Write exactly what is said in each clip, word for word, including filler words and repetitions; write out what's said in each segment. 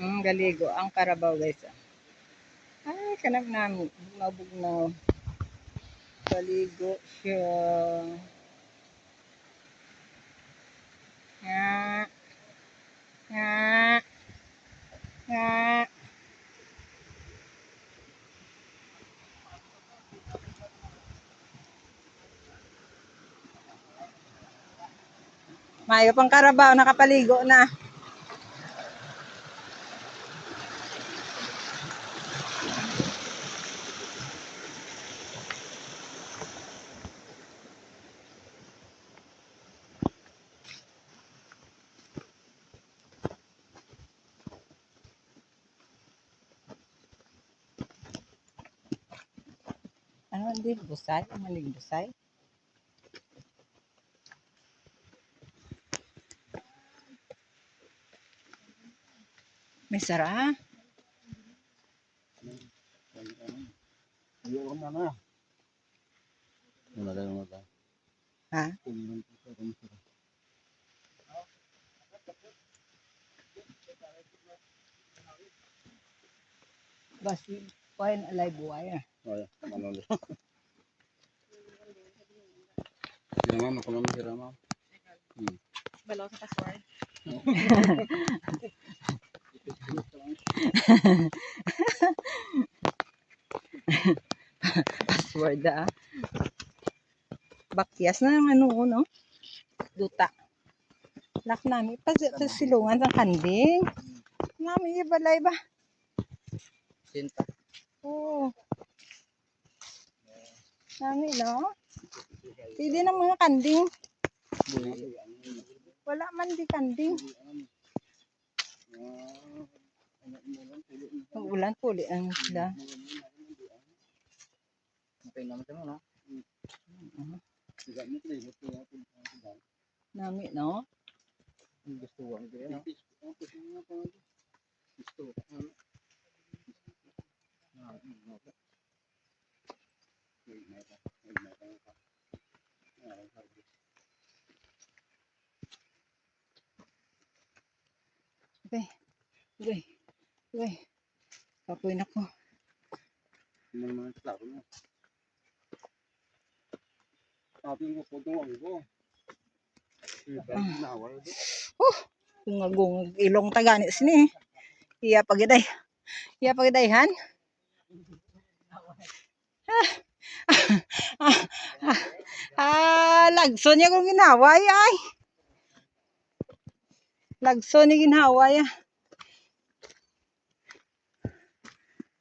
Hmm, galigo ang karabaw, guys, ah. Ay, kanang nami, bugnaw-bugnaw. Galigo siya. Nga. Nga. Nga. Maayo pang karabaw, nakapaligo na. Ano, hindi busay? Maling busay? May sara? Ayaw na na. Wala na lang mata. Ha? Kulinan ko sa kami sila. Basi, kuhain alive wire. Wala, ano lang. Sila, ma'am, ako lang sila, ma'am. Hmm. Balaw sa password. Password, ah. Bakyas na ang ano, no? Duta. Lak nami. Pas, pas silungan sang kanding. Nami, ibalay ba? Sinta. Oo. Nami, no? Pwede ng mga kanding. Wala man di kanding. Ang ulan, puli ang isda. Okay naman sa mga. Mhm. Nami, no? Ang gusto ko, ang gusto ko. Gusto ko. Ah, ano? Okay. Okay. Okay. Kapoy na ko. Yung mga klaro mo. Sabi mo, pagawang ko. Yung Ah. Nawal. Oh, kung agong ilong tagani sini. Iya pagiday. Iya pagiday, han? Ah, ah, ah, lagson niya kung ginhaway, ay. Lagson ni ginhaway, ah.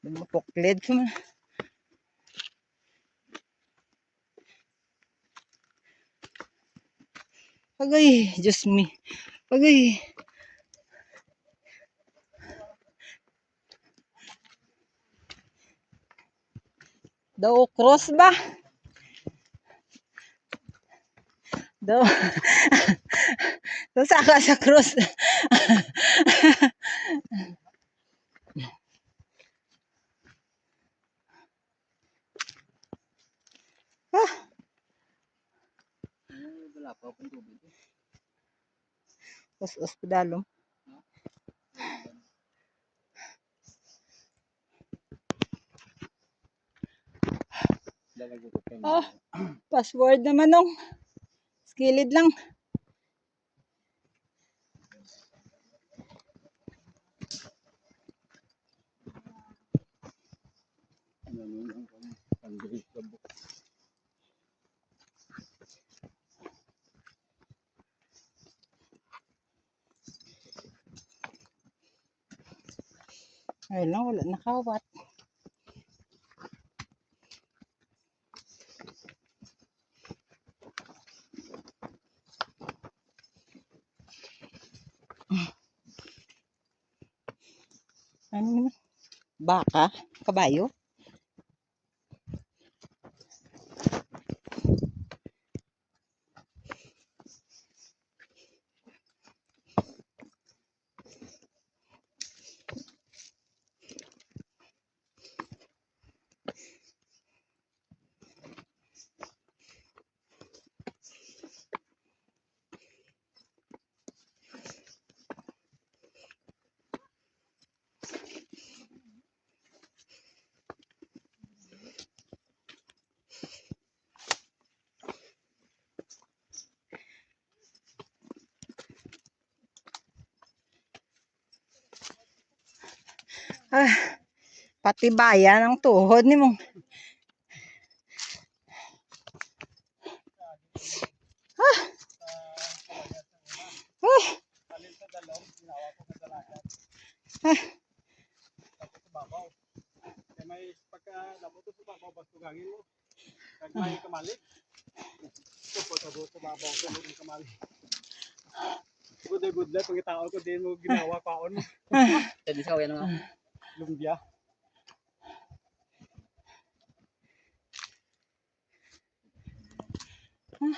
Mapuklid ko man. Agay, Diyos mi. Agay. Daw cross ba? Daw. Daw saka sa cross. Ah. Wala pa akong tubig. Us-us pedalom. Oh, password naman nung. Skilid lang. Ay lang, wala nakawat. Ano naman? Baka? Kabayo? Ah, patibayan ang tuhod nimo. Ah. Ah. Ah. Kay may pagka labot sa babaw, basta gangin mo. Kag may kamalig. Ito po, sa buko, babaw, sa buko, kamalig. Good day, good day, pangitaon ko, di mo ginawa, paon mo. Pwede sa kawayan mo. Lumbia. Ang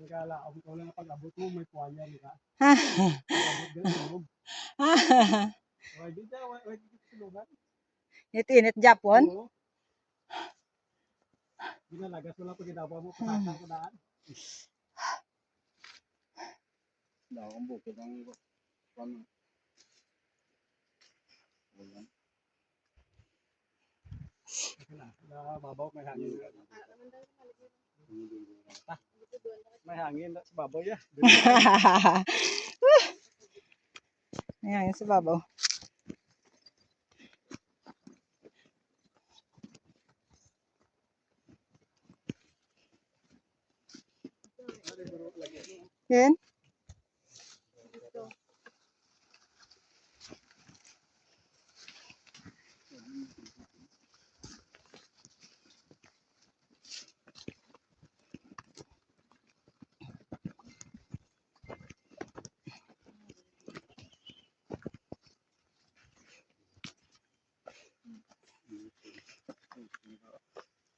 gala, ang ikaw lang pag-abot mo, may puwaya, di ba? Pag-abot, ganun, tulog. Why, di siya, why, why, di siya tulugan? Init-init, Japon? Oo. Ginalagas mo lang pag ginawa mo, pasaka ko daan. Daw, ang bukid ang, ano. Ayan. Sa babaw, may hangin. May hangin sa babaw, ya. May hangin sa babaw. Yan.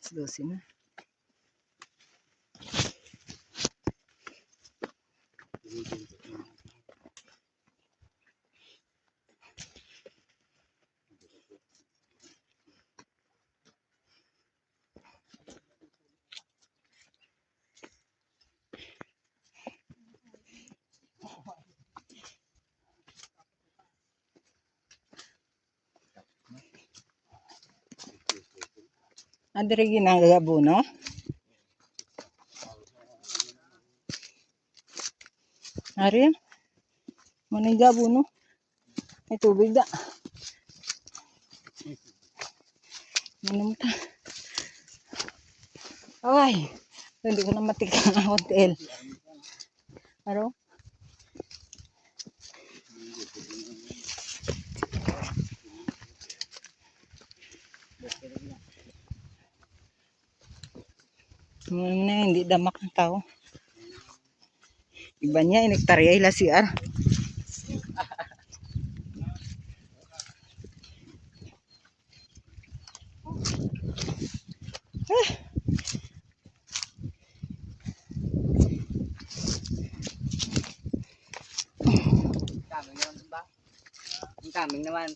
Alas dose na. Ah, diri ginagabuno. Ari. Manay gabuno. May tubig da. Inom ta. Ay, hindi ko na matikang ang hotel. Aro? Ano na, hindi damak ng tao. Iba niya, inektarya ila C R. Ah. Ang daming naman ba? Ang daming naman.